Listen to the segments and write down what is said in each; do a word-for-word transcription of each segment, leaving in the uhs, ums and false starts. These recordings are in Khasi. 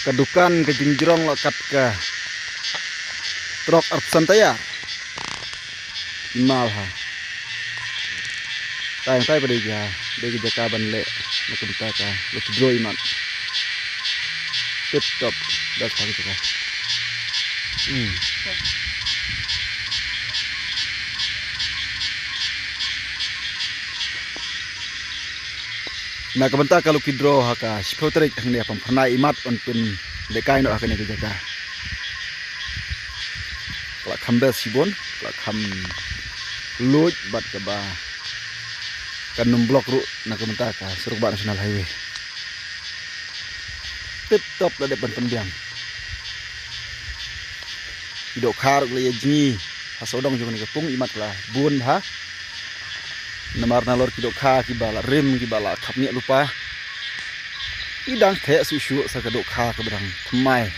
Ka dukan ka jingjrong la kat ka trok arphew san tyre. Imal ha. Tang tai ba dei ka, dei ka jaka ban leh na ka bynta ka lucky draw imat. Tip top. Best ha ka jaka. Hmm. Na ka bynta ka lucky draw ha ka shiphew tarik hangne ha Pamphyrnai imat yn pynlehkai noh ha kane ka jaka. Ka la kham best shibun, ka la kham luid bad kaba kan nym block ruh na ka bynta ka surok bah National Highway. Tip top la dep ban pynbiang. Ki dohkha ruh ki la ïa jngi ha sawdong jong kane ka pung imat ka la bun bha. Namar nalor ki dohkha kiba la rim kiba la khapngiah lypa, ki dang theh shuh shuh sa ka dohkha kaba dang thymmai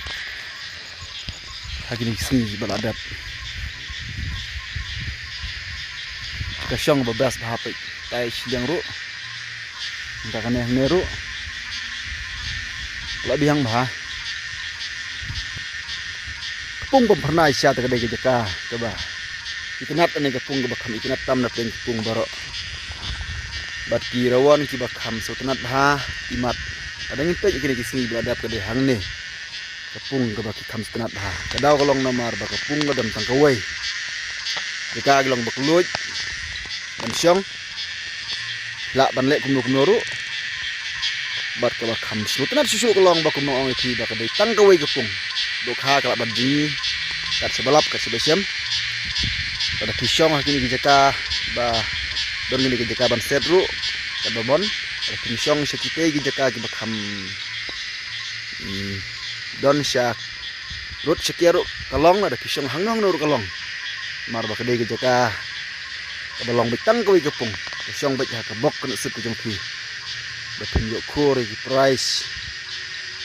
ha kine ki sngi kiba la dep. Ka shong ba best bha peit, tai shiliang ruh. Mynta kane hangne ruh la biang bha. Ka pung Pamphyrnai shisha te ka dei ka jaka kaba itynnad, kane ka pung kaba kham itynnad tam na pdeng ki pung baroh. Bad ki rawon kiba kham sngewtynnad bha imat. Ka dang ngin peit ïa kine ki sngi ba la dep ka dei hangne ka pung kaba ki kham sngewtynnad bha. Ka daw ka long namar ba ka pung ka dang tang kawei. Jaka ki long ba kylluid ban shong, lah ban leh kumno kumno ruh. Bad kaba kham sngewtynnad shuh shuh ka long ba kumno ong ïa phi ba ka dei tang kawei ka pung. Dohkha ka lah ban jngi kat shaba lap kat shaba shem. Lada phi shong ha kine ki jaka ba don kine ki jaka ban set ruh, kat ba mon, lada phi shong sha kitei ki jaka kiba kham, hmm, don sha rud sha kiar ruh ka long, lada phi shong hangno hangno ruh ka long. Namar ba ka dei ka jaka kaba long beit tang kawei ka pung. Ka shong beit ha ka bok ka nusip ka jong phi. Ba phin ïoh khur ïa ki prize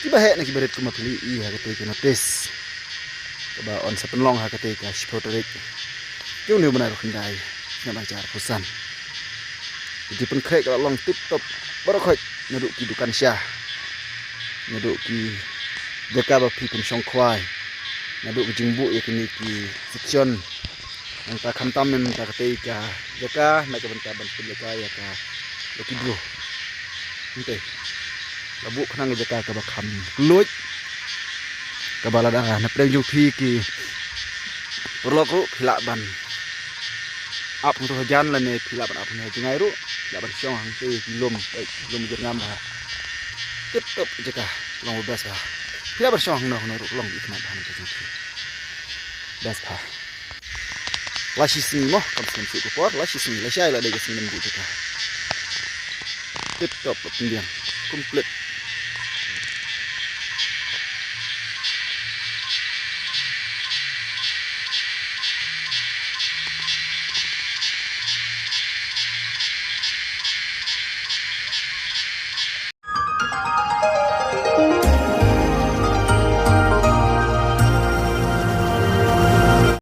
kiba heh na kiba rit kumba phi la ïohi ha katei ka notice kaba yn sa pynlong ha katei ka shiphew tarik jong une u bnai arphew khyndai, snem ar hajar arphew san. Ka jingpynkhreh ka la long tip top baroh khoit, naduh ki dukan sha, naduh ki jaka ba phi pynshong khwai, naduh ki jingbuh ïa kine ki section. Nangta khamtam mynta katei ka jaka na ka bynta ban pynjaka ïa ka lucky draw. Mynta la buh khnang ka jaka kaba kham kylluid, kaba lada na pdeng jong phi ki paralok ruh phi lah ban ap hangto hajan lane phi lah ban ap hangto hajngai ruh, phi lah ban shong hangtei ki lum, eh, lum jyrngam bha. Tip top jaka, long best bha. Phi lah ban shong hangno hangno ruh long itynnad bha na ka jong phi. Best bha. La shi sngi mo, kam sngewsih ka por, la shi sngi, la shai la dei ka sngi nang buh jaka. Tip top, la pynbiang. Complete.